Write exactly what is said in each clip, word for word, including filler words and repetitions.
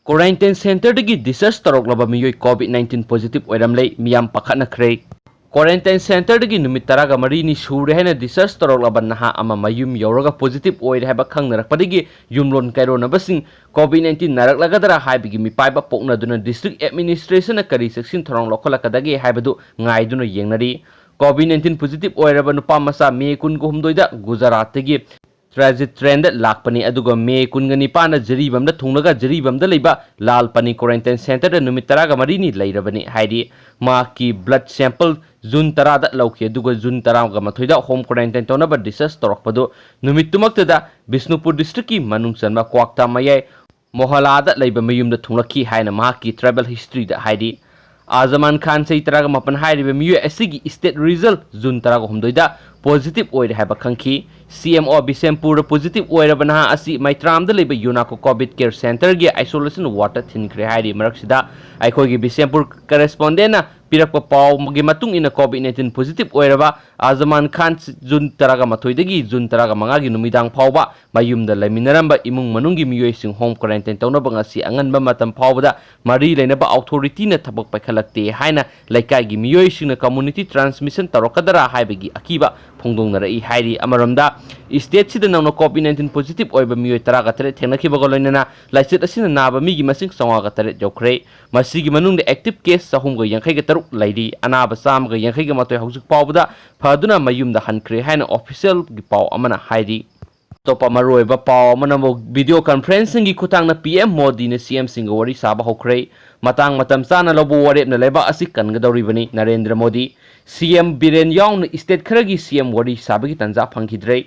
Quarantine centerꯗꯒꯤ discharge ꯇꯧꯔꯛꯂꯕ ꯃꯤꯑꯣꯏ COVID nineteen positive ꯑꯣꯏꯔꯝꯂꯦ꯫ ꯃꯤꯌꯥꯝ ꯄꯥꯈꯠꯅꯈ꯭ꯔꯦ꯫ Quarantine centerꯗꯒꯤ ꯅꯨꯃꯤꯠ ꯇꯔꯥꯒ ꯃꯔꯤꯅꯤ ꯁꯨꯔꯦ ꯍꯥꯏꯅ discharge ꯇꯧꯔꯛꯂꯕ ꯅꯍꯥ ꯑꯃ ꯃꯌꯨꯝ ꯌꯧꯔꯒ positive ꯑꯣꯏꯔꯦ ꯍꯥꯏꯕ ꯈꯪꯅꯔꯛꯄꯗꯒꯤ ꯌꯨꯝꯂꯣꯟ ꯀꯩꯔꯣꯟꯅꯕꯁꯤꯡ COVID nineteen ꯅꯥꯔꯛꯂꯒꯗ꯭ꯔꯥ ꯍꯥꯏꯕꯒꯤ ꯃꯤꯄꯥꯏꯕ ꯄꯣꯛꯅꯗꯨꯅ district administrationꯅ ꯀꯔꯤ ꯆꯦꯛꯁꯤꯟ ꯊꯧꯔꯥꯡ ꯂꯧꯈꯠꯂꯛꯀꯗꯒꯦ ꯍꯥꯏꯕꯗꯨ ꯉꯥꯏꯗꯨꯅ ꯌꯦꯡꯅꯔꯤ꯫ COVID nineteen positive ꯑꯣꯏꯔꯕ ꯅꯨꯄꯥ ꯃꯆꯥ ꯃꯦ ꯀꯨꯟꯒ ꯍꯨꯝꯗꯣꯏꯗ ꯒꯨꯖꯔꯥꯠꯇꯒꯤ transit trainꯗ ꯂꯥꯛꯄꯅꯤ, ꯑꯗꯨꯒ ꯃꯦ ꯀꯨꯟꯒ ꯅꯤꯄꯥꯟꯗ ꯖꯤꯔꯤꯕꯥꯝꯗ ꯊꯨꯡꯂꯒ ꯖꯤꯔꯤꯕꯥꯝꯗ ꯂꯩꯕ ꯂꯥꯜ ꯄꯅꯤ quarantine centerꯗ ꯅꯨꯃꯤꯠ ꯇꯔꯥꯒ ꯃꯔꯤꯅꯤ ꯂꯩꯔꯕꯅꯤ ꯍꯥꯏꯔꯤ꯫ ꯃꯍꯥꯛꯀꯤ blood sample ꯖꯨꯟ ꯇꯔꯥꯗ ꯂꯧꯈꯤ, ꯑꯗꯨꯒ ꯖꯨꯟ ꯇꯔꯥꯒ ꯃꯥꯊꯣꯏꯗ home quarantine ꯇꯧꯅꯕ discharge ꯇꯧꯔꯛꯄꯗꯨ ꯅꯨꯃꯤꯠꯇꯨꯃꯛꯇꯗ ꯕꯤꯁꯅꯨꯄꯨꯔ districtꯀꯤ ꯃꯅꯨꯡ ꯆꯟꯕ ꯀ꯭ꯋꯥꯛꯇꯥ ꯃꯌꯥꯏ ꯃꯣꯍꯂꯥꯗ ꯂꯩꯕ ꯃꯌꯨꯝꯗ ꯊꯨꯡꯂꯛꯈꯤ ꯍꯥꯏꯅ ꯃꯍꯥꯛꯀꯤ travel historyꯗ ꯍꯥꯏꯔꯤ꯫ ꯑꯖꯃꯥꯟ ꯈꯥꯟ, ꯆꯍꯤ ꯇꯔꯥꯒ ꯃꯥꯄꯟ ꯍꯥꯏꯔꯤꯕ ꯃꯤꯑꯣꯏ ꯑꯁꯤꯒꯤ state result ꯖꯨꯟ ꯇꯔꯥꯒ ꯍꯨꯝꯗꯣꯏꯗ positive ꯑꯣꯏꯔꯦ ꯍꯥꯏꯕ ꯈꯪꯈꯤ꯫ CMO ꯕꯤꯁꯦꯝꯄꯨꯔꯗ positive ꯑꯣꯏꯔꯕ ꯅꯍꯥ ꯑꯁꯤ ꯃꯩꯇ꯭ꯔꯥꯝꯗ ꯂꯩꯕ UNACO COVID care centerꯒꯤ isolation wardꯇ ꯊꯤꯟꯈ꯭ꯔꯦ ꯍꯥꯏꯔꯤ꯫ ꯃꯔꯛꯁꯤꯗ ꯑꯩꯈꯣꯏꯒꯤ ꯕꯤꯁꯦꯝꯄꯨꯔ correspondentꯅ ꯄꯤꯔꯛꯄ ꯄꯥꯎꯒꯤ ꯃꯇꯨꯡ ꯏꯟꯅ COVID nineteen positive ꯑꯣꯏꯔꯕ ꯑꯖꯃꯥꯟ ꯈꯥꯟ ꯖꯨꯟ ꯇꯔꯥꯒ ꯃꯥꯊꯣꯏꯗꯒꯤ ꯖꯨꯟ ꯇꯔꯥꯒ ꯃꯉꯥꯒꯤ ꯅꯨꯃꯤꯗꯥꯡ ꯐꯥꯎꯕ ꯃꯌꯨꯝꯗ ꯂꯩꯃꯤꯟꯅꯔꯝꯕ ꯏꯃꯨꯡ ꯃꯅꯨꯡꯒꯤ ꯃꯤꯑꯣꯏꯁꯤꯡ home quarantine ꯇꯧꯅꯕ ꯉꯁꯤ ꯑꯉꯟꯕ ꯃꯇꯝ ꯐꯥꯎꯕꯗ ꯃꯔꯤ ꯂꯩꯅꯕ authorityꯅ ꯊꯕꯛ ꯄꯥꯏꯈꯠꯂꯛꯇꯦ ꯍꯥꯏꯅ ꯂꯩꯀꯥꯏꯒꯤ ꯃꯤꯑꯣꯏꯁꯤꯡꯅ community transmission ꯇꯧꯔꯛꯀꯗꯔꯥ ꯍꯥꯏꯕꯒꯤ ꯑꯀꯤꯕ ꯐꯣꯡꯗꯣꯛꯅꯔꯛꯏ ꯍꯥꯏꯔꯤ꯫ ꯑꯃꯔꯣꯝꯗ, stateꯁꯤꯗ ꯅꯧꯅ COVID nineteen positive ꯑꯣꯏꯕ ꯃꯤꯑꯣꯏ ꯇꯔꯥꯒ ꯇꯔꯦꯠ ꯊꯦꯡꯅꯈꯤꯕꯒ ꯂꯣꯏꯅꯅ ꯂꯥꯏꯆꯠ ꯑꯁꯤꯅ ꯅꯥꯕ ꯃꯤꯒꯤ ꯃꯁꯤꯡ ꯆꯥꯝꯃꯉꯥꯒ ꯇꯔꯦꯠ ꯌꯧꯈ꯭ꯔꯦ꯫ ꯃꯁꯤꯒꯤ ꯃꯅꯨꯡꯗ active case ꯆꯍꯨꯝꯒ ꯌꯥꯡꯈꯩꯒ ꯇꯔꯨꯛ ꯂꯩꯔꯤ꯫ ꯑꯅꯥꯕ ꯆꯥꯝꯃꯒ ꯌꯥꯡꯈꯩꯒ ꯃꯥꯊꯣꯏ ꯍꯧꯖꯤꯛ ꯐꯥꯎꯕꯗ ꯐꯗꯨꯅ ꯃꯌꯨꯝꯗ ꯍꯟꯈ꯭ꯔꯦ ꯍꯥꯏꯅ officialꯒꯤ ꯄꯥꯎ ꯑꯃꯅ ꯍꯥꯏꯔꯤ꯫ ꯑꯇꯣꯞꯄ ꯃꯔꯨꯑꯣꯏꯕ ꯄꯥꯎ ꯑꯃꯅ ꯑꯃꯨꯛ video conferencingꯒꯤ ꯈꯨꯠꯊꯥꯡꯗ PM ꯃꯣꯗꯤꯅ CMꯁꯤꯡꯒ ꯋꯥꯔꯤ ꯁꯥꯕ ꯍꯧꯈ꯭ꯔꯦ꯫ ꯃꯇꯥꯡ ꯃꯇꯝ ꯆꯥꯅ ꯂꯧꯕ ꯋꯥꯔꯦꯞꯅ ꯂꯩꯕꯥꯛ ꯑꯁꯤ ꯀꯟꯒꯗꯧꯔꯤꯕꯅꯤ꯫ ꯅꯔꯦꯟꯗ꯭ꯔ ꯃꯣꯗꯤ, CM ꯕꯤꯔꯦꯟ ꯌꯥꯎꯅ state ꯈꯔꯒꯤ CM ꯋꯥꯔꯤ ꯁꯥꯕꯒꯤ ꯇꯥꯟꯖꯥ ꯐꯪꯈꯤꯗ꯭ꯔꯦ꯫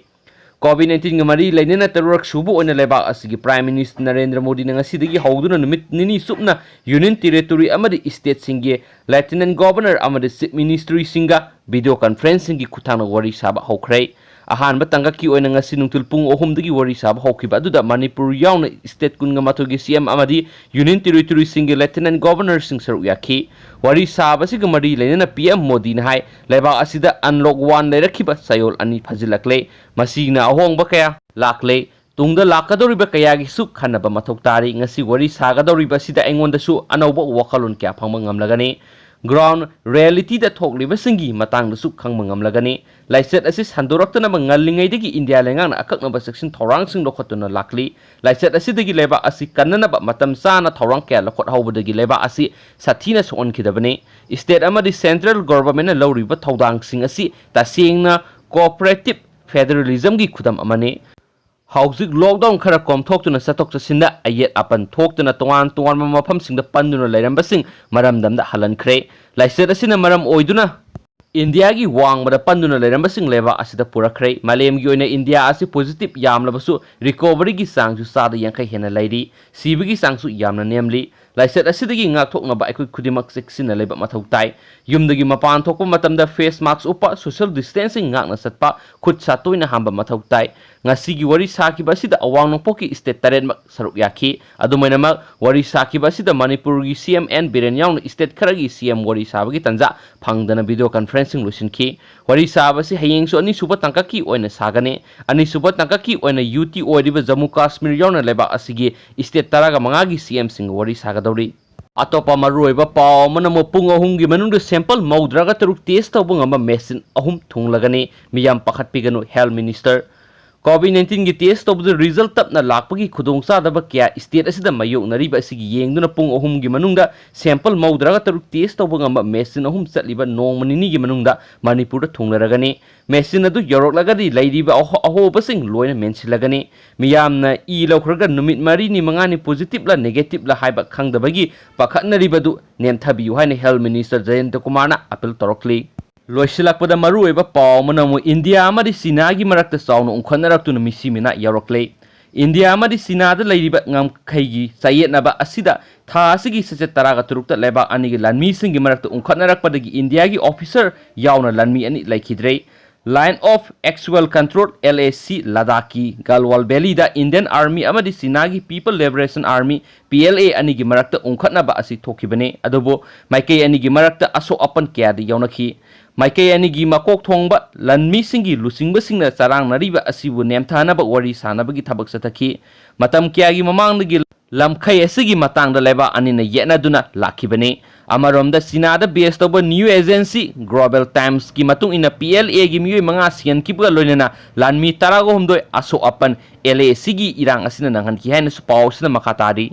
COVID nineteenꯒ ꯃꯔꯤ ꯂꯩꯅꯅ ꯇꯔꯨꯛꯔꯛ ꯁꯨꯕ ꯑꯣꯏꯅ ꯂꯩꯕꯥꯛ ꯑꯁꯤꯒꯤ Prime Minister ꯅꯔꯦꯟꯗ꯭ꯔ ꯃꯣꯗꯤꯅ ꯉꯁꯤꯗꯒꯤ ꯍꯧꯗꯨꯅ ꯅꯨꯃꯤꯠ ꯅꯤꯅꯤ ꯆꯨꯞꯅ Union Territory ꯑꯃꯗꯤ stateꯁꯤꯡꯒꯤ Lieutenant Governor ꯑꯃꯗꯤ Chief Ministryꯁꯤꯡꯒ video conferencingꯒꯤ ꯈꯨꯠꯊꯥꯡꯗ ꯋꯥꯔꯤ ꯁꯥꯕ ꯍꯧꯈ꯭ꯔꯦ꯫ ꯑꯍꯥꯟꯕ ꯇꯥꯡꯀꯛꯀꯤ ꯑꯣꯏꯅ ꯉꯁꯤ ꯅꯨꯡꯊꯤꯜ ꯄꯨꯡ ꯑꯍꯨꯝꯗꯒꯤ ꯋꯥꯔꯤ ꯁꯥꯕ ꯍꯧꯈꯤꯕ ꯑꯗꯨꯗ ꯃꯅꯤꯄꯨꯔ ꯌꯥꯎꯅ state ꯀꯨꯟꯒ ꯃꯥꯊꯣꯏꯒꯤ CM ꯑꯃꯗꯤ Union Territoryꯁꯤꯡꯒꯤ Lieutenant Governorꯁꯤꯡ ꯁꯔꯨꯛ ꯌꯥꯈꯤ꯫ ꯋꯥꯔꯤ ꯁꯥꯕꯁꯤꯒ ꯃꯔꯤ ꯂꯩꯅꯅ PM ꯃꯣꯗꯤꯅ ꯍꯥꯏ, ꯂꯩꯕꯥꯛ ꯑꯁꯤꯗ unlock one ꯂꯩꯔꯛꯈꯤꯕ ꯆꯌꯣꯜ ꯑꯅꯤ ꯐꯥꯖꯤꯜꯂꯛꯂꯦ꯫ ꯃꯁꯤꯅ ꯑꯍꯣꯡꯕ ꯀꯌꯥ ꯂꯥꯛꯂꯦ꯫ ꯇꯨꯡꯗ ꯂꯥꯛꯀꯗꯧꯔꯤꯕ ꯀꯌꯥꯒꯤꯁꯨ ꯈꯟꯅꯕ ꯃꯊꯧ ꯇꯥꯔꯤ꯫ ꯉꯁꯤ ꯋꯥꯔꯤ ꯁꯥꯒꯗꯧꯔꯤꯕ ꯑꯁꯤꯗ ꯑꯩꯉꯣꯟꯗꯁꯨ ꯑꯅꯧꯕ ꯋꯥꯈꯜꯂꯣꯟ ꯀꯌꯥ ꯐꯪꯕ ꯉꯝꯂꯒꯅꯤ꯫ Ground reality ꯗ ꯊꯣꯛꯂꯤꯕꯁꯤꯡꯒꯤ ꯃꯇꯥꯡꯗꯁꯨ ꯈꯪꯕ ꯉꯝꯂꯒꯅꯤ꯫ ꯂꯥꯏꯆꯠ ꯑꯁꯤ ꯁꯟꯗꯣꯔꯛꯇꯅꯕ ꯉꯜꯂꯤꯉꯩꯗꯒꯤ ꯏꯟꯗꯤꯌꯥ ꯂꯩꯉꯥꯛꯅ ꯑꯀꯛꯅꯕ ꯆꯦꯛꯁꯤꯟ ꯊꯧꯔꯥꯡꯁꯤꯡ ꯂꯧꯈꯠꯇꯨꯅ ꯂꯥꯛꯂꯤ꯫ ꯂꯥꯏꯆꯠ ꯑꯁꯤꯗꯒꯤ ꯂꯩꯕꯥꯛ ꯑꯁꯤ ꯀꯟꯅꯅꯕ ꯃꯇꯝ ꯆꯥꯅ ꯊꯧꯔꯥꯡ ꯀꯌꯥ ꯂꯧꯈꯠꯍꯧꯕꯗꯒꯤ ꯂꯩꯕꯥꯛ ꯑꯁꯤ ꯁꯥꯊꯤꯅ ꯁꯣꯛꯍꯟꯈꯤꯗꯕꯅꯤ꯫ State ꯑꯃꯗꯤ central government ꯅ ꯂꯧꯔꯤꯕ ꯊꯧꯗꯥꯡꯁꯤꯡ ꯑꯁꯤ ꯇꯁꯦꯡꯅ cooperative federalism ꯒꯤ ꯈꯨꯗꯝ ꯑꯃꯅꯤ꯫ ꯍꯧꯖꯤꯛ lockdown ꯈꯔ ꯀꯣꯝꯊꯣꯛꯇꯨꯅ ꯆꯠꯊꯣꯛ ꯆꯠꯁꯤꯟꯗ ꯑꯌꯦꯠ ꯑꯄꯟ ꯊꯣꯛꯇꯨꯅ ꯇꯣꯉꯥꯟ ꯇꯣꯉꯥꯟꯕ ꯃꯐꯝꯁꯤꯡꯗ ꯄꯟꯗꯨꯅ ꯂꯩꯔꯝꯕꯁꯤꯡ ꯃꯔꯝꯗꯝꯗ ꯍꯜꯍꯟꯈ꯭ꯔꯦ꯫ ꯂꯥꯏꯆꯠ ꯑꯁꯤꯅ ꯃꯔꯝ ꯑꯣꯏꯗꯨꯅ ꯏꯟꯗꯤꯌꯥꯒꯤ ꯋꯥꯡꯃꯗ ꯄꯟꯗꯨꯅ ꯂꯩꯔꯝꯕꯁꯤꯡ ꯂꯩꯕꯥꯛ ꯑꯁꯤꯗ ꯄꯨꯔꯛꯈ꯭ꯔꯦ꯫ ꯃꯥꯂꯦꯝꯒꯤ ꯑꯣꯏꯅ ꯏꯟꯗꯤꯌꯥ ꯑꯁꯤ positive ꯌꯥꯝꯂꯕꯁꯨ recovery ꯒꯤ ꯆꯥꯡꯁꯨ ꯆꯥꯗ ꯌꯥꯡꯈꯩ ꯍꯦꯟꯅ ꯂꯩꯔꯤ꯫ ꯁꯤꯕꯒꯤ ꯆꯥꯡꯁꯨ ꯌꯥꯝꯅ ꯅꯦꯝꯂꯤ꯫ ꯂꯥꯏꯆꯠ ꯑꯁꯤꯗꯒꯤ ꯉꯥꯛꯊꯣꯛꯅꯕ ꯑꯩꯈꯣꯏ ꯈꯨꯗꯤꯡꯃꯛ ꯆꯦꯛꯁꯤꯟꯅ ꯂꯩꯕ ꯃꯊꯧ ꯇꯥꯏ꯫ ꯌꯨꯝꯗꯒꯤ ꯃꯄꯥꯟ ꯊꯣꯛꯄ ꯃꯇꯝꯗ face mask ꯎꯞꯄ, social distancing ꯉꯥꯛꯅ ꯆꯠꯄ, ꯈꯨꯠ ꯁꯥ ꯇꯣꯏꯅ ꯍꯥꯝꯕ ꯃꯊꯧ ꯇꯥꯏ꯫ ꯉꯁꯤꯒꯤ ꯋꯥꯔꯤ ꯁꯥꯈꯤꯕ ꯑꯁꯤꯗ ꯑꯋꯥꯡ ꯅꯣꯡꯄꯣꯛꯀꯤ state ꯇꯔꯦꯠꯃꯛ ꯁꯔꯨꯛ ꯌꯥꯈꯤ꯫ ꯑꯗꯨꯃꯥꯏꯅꯃꯛ ꯋꯥꯔꯤ ꯁꯥꯈꯤꯕ ꯑꯁꯤꯗ ꯃꯅꯤꯄꯨꯔꯒꯤ C M N ꯕꯤꯔꯦꯟ ꯌꯥꯎꯅ state ꯈꯔꯒꯤ C M ꯋꯥꯔꯤ ꯁꯥꯕꯒꯤ ꯇꯥꯟꯖꯥ ꯐꯪꯗꯅ video conferencing ꯂꯣꯏꯁꯤꯟꯈꯤ꯫ ꯋꯥꯔꯤ ꯁꯥꯕ ꯑꯁꯤ ꯍꯌꯦꯡꯁꯨ ꯑꯅꯤꯁꯨꯕ ꯇꯥꯡꯀꯛꯀꯤ ꯑꯣꯏꯅ ꯁꯥꯒꯅꯤ꯫ ꯑꯅꯤꯁꯨꯕ ꯇꯥꯡꯀꯛꯀꯤ ꯑꯣꯏꯅ ꯌꯨ ꯇꯤ ꯑꯣꯏꯔꯤꯕ ꯖꯝꯃꯨ ꯀꯥꯁꯃꯤꯔ ꯌꯥꯎꯅ ꯂꯩꯕꯥꯛ ꯑꯁꯤꯒꯤ state ꯇꯔꯥꯒ ꯃꯉꯥꯒꯤ C M ꯁꯤꯡꯒ ꯋꯥꯔꯤ ꯁꯥꯒꯗꯧꯔꯤ꯫ ꯑꯇꯣꯞꯄ ꯃꯔꯨꯑꯣꯏꯕ ꯄꯥꯎ ꯑꯃꯅ ꯑꯃꯨꯛ ꯄꯨꯡ ꯑꯍꯨꯝꯒꯤ ꯃꯅꯨꯡꯗ sample ꯃꯧꯗ꯭ꯔꯥꯒ ꯇꯔꯨꯛ test ꯇꯧꯕ ꯉꯝꯕ machine ꯑꯍꯨꯝ ꯊꯨꯡꯂꯒꯅꯤ꯫ ꯃꯤꯌꯥꯝ ꯄꯥꯈꯠꯄꯤꯒꯅꯨ, health minister꯫ COVID nineteen ꯒꯤ test ꯇꯧꯕꯗ result ꯇꯞꯅ ꯂꯥꯛꯄꯒꯤ ꯈꯨꯗꯣꯡꯆꯥꯗꯕ ꯀꯌꯥ state ꯑꯁꯤꯗ ꯃꯥꯌꯣꯛꯅꯔꯤꯕ ꯑꯁꯤꯒꯤ ꯌꯦꯡꯗꯨꯅ ꯄꯨꯡ ꯑꯍꯨꯝꯒꯤ ꯃꯅꯨꯡꯗ sample ꯃꯧꯗ꯭ꯔꯥꯒ ꯇꯔꯨꯛ test ꯇꯧꯕ ꯉꯝꯕ machine ꯑꯍꯨꯝ ꯆꯠꯂꯤꯕ ꯅꯣꯡꯃ ꯅꯤꯅꯤꯒꯤ ꯃꯅꯨꯡꯗ ꯃꯅꯤꯄꯨꯔꯗ ꯊꯨꯡꯂꯔꯒꯅꯤ꯫ Machine ꯑꯗꯨ ꯌꯧꯔꯛꯂꯒꯗꯤ ꯂꯩꯔꯤꯕ ꯑꯍꯣ-, ꯑꯍꯣꯕꯁꯤꯡ ꯂꯣꯏꯅ ꯃꯦꯟꯁꯤꯜꯂꯒꯅꯤ꯫ ꯃꯤꯌꯥꯝꯅ ꯏ ꯂꯧꯈ꯭ꯔꯒ ꯅꯨꯃꯤꯠ ꯃꯔꯤꯅꯤ ꯃꯉꯥꯅꯤ positive ꯂ negative ꯂ ꯍꯥꯏꯕ ꯈꯪꯗꯕꯒꯤ ꯄꯥꯈꯠꯅꯔꯤꯕꯗꯨ ꯅꯦꯝꯊꯕꯤꯌꯨ ꯍꯥꯏꯅ health minister ꯖꯌꯟꯇ ꯀꯨꯃꯥꯔꯅ appeal ꯇꯧꯔꯛꯂꯤ꯫ ꯂꯣꯏꯁꯤꯜꯂꯛꯄꯗ ꯃꯔꯨꯑꯣꯏꯕ ꯄꯥꯎ ꯑꯃꯅ ꯑꯃꯨꯛ ꯏꯟꯗꯤꯌꯥ ꯑꯃꯗꯤ ꯆꯤꯅꯥꯒꯤ ꯃꯔꯛꯇ ꯆꯥꯎꯅ ꯎꯪꯈꯠꯅꯔꯛꯇꯨꯅ ꯃꯤꯁꯤ ꯃꯤꯅꯥ ꯌꯥꯎꯔꯛꯂꯦ꯫ ꯏꯟꯗꯤꯌꯥ ꯑꯃꯗꯤ ꯆꯤꯅꯥꯗ ꯂꯩꯔꯤꯕ ꯉꯝꯈꯩꯒꯤ ꯆꯌꯦꯠꯅꯕ ꯑꯁꯤꯗ ꯊꯥ ꯑꯁꯤꯒꯤ ꯆꯩꯆꯠ ꯇꯔꯥꯒ ꯇꯔꯨꯛꯇ ꯂꯩꯕꯥꯛ ꯑꯅꯤꯒꯤ ꯂꯥꯟꯃꯤꯁꯤꯡꯒꯤ ꯃꯔꯛꯇ ꯎꯪꯈꯠꯅꯔꯛꯄꯗꯒꯤ ꯏꯟꯗꯤꯌꯥꯒꯤ officer ꯌꯥꯎꯅ ꯂꯥꯟꯃꯤ ꯑꯅꯤ ꯂꯩꯈꯤꯗ꯭ꯔꯦ꯫ Line of Actual Control, L A C, ꯂꯗꯥꯈꯀꯤ ꯒꯜꯋꯥꯜ ꯚꯦꯂꯤꯗ Indian Army ꯑꯃꯗꯤ ꯆꯤꯅꯥꯒꯤ People Liberation Army, P L A, ꯑꯅꯤꯒꯤ ꯃꯔꯛꯇ ꯎꯪꯈꯠꯅꯕ ꯑꯁꯤ ꯊꯣꯛꯈꯤꯕꯅꯤ꯫ ꯑꯗꯨꯕꯨ ꯃꯥꯏꯀꯩ ꯑꯅꯤꯒꯤ ꯃꯔꯛꯇ ꯑꯁꯣꯛ ꯑꯄꯟ ꯀꯌꯥꯗꯤ ꯌꯥꯎꯅꯈꯤ꯫ ꯃꯥꯏꯀꯩ ꯑꯅꯤꯒꯤ ꯃꯀꯣꯛ ꯊꯣꯡꯕ ꯂꯥꯟꯃꯤꯁꯤꯡꯒꯤ ꯂꯨꯆꯤꯡꯕꯁꯤꯡꯅ ꯆꯔꯥꯡꯅꯔꯤꯕ ꯑꯁꯤꯕꯨ ꯅꯦꯝꯊꯅꯕ ꯋꯥꯔꯤ ꯁꯥꯅꯕꯒꯤ ꯊꯕꯛ ꯆꯠꯊꯈꯤ꯫ ꯃꯇꯝ ꯀꯌꯥꯒꯤ ꯃꯃꯥꯡꯗꯒꯤ ꯂꯝꯈꯩ ꯑꯁꯤꯒꯤ ꯃꯇꯥꯡꯗ ꯂꯩꯕꯥꯛ ꯑꯅꯤꯅ ꯌꯦꯠꯅꯗꯨꯅ ꯂꯥꯛꯈꯤꯕꯅꯤ꯫ ꯑꯃꯔꯣꯝꯗ, ꯆꯤꯅꯥꯗ base ꯇꯧꯕ news agency Global Times ꯀꯤ ꯃꯇꯨꯡ ꯏꯟꯅ, P L A ꯒꯤ ꯃꯤꯑꯣꯏ ꯃꯉꯥ ꯁꯤꯍꯟꯈꯤꯕꯒ ꯂꯣꯏꯅꯅ ꯂꯥꯟꯃꯤ ꯇꯔꯥꯒ ꯍꯨꯝꯗꯣꯏ ꯑꯁꯣꯛ ꯑꯄꯟ L A C ꯒꯤ ꯏꯔꯥꯡ ꯑꯁꯤꯅ ꯅꯪꯍꯟꯈꯤ ꯍꯥꯏꯅꯁꯨ ꯄꯥꯎ ꯑꯁꯤꯅ ꯃꯈꯥ ꯇꯥꯔꯤ꯫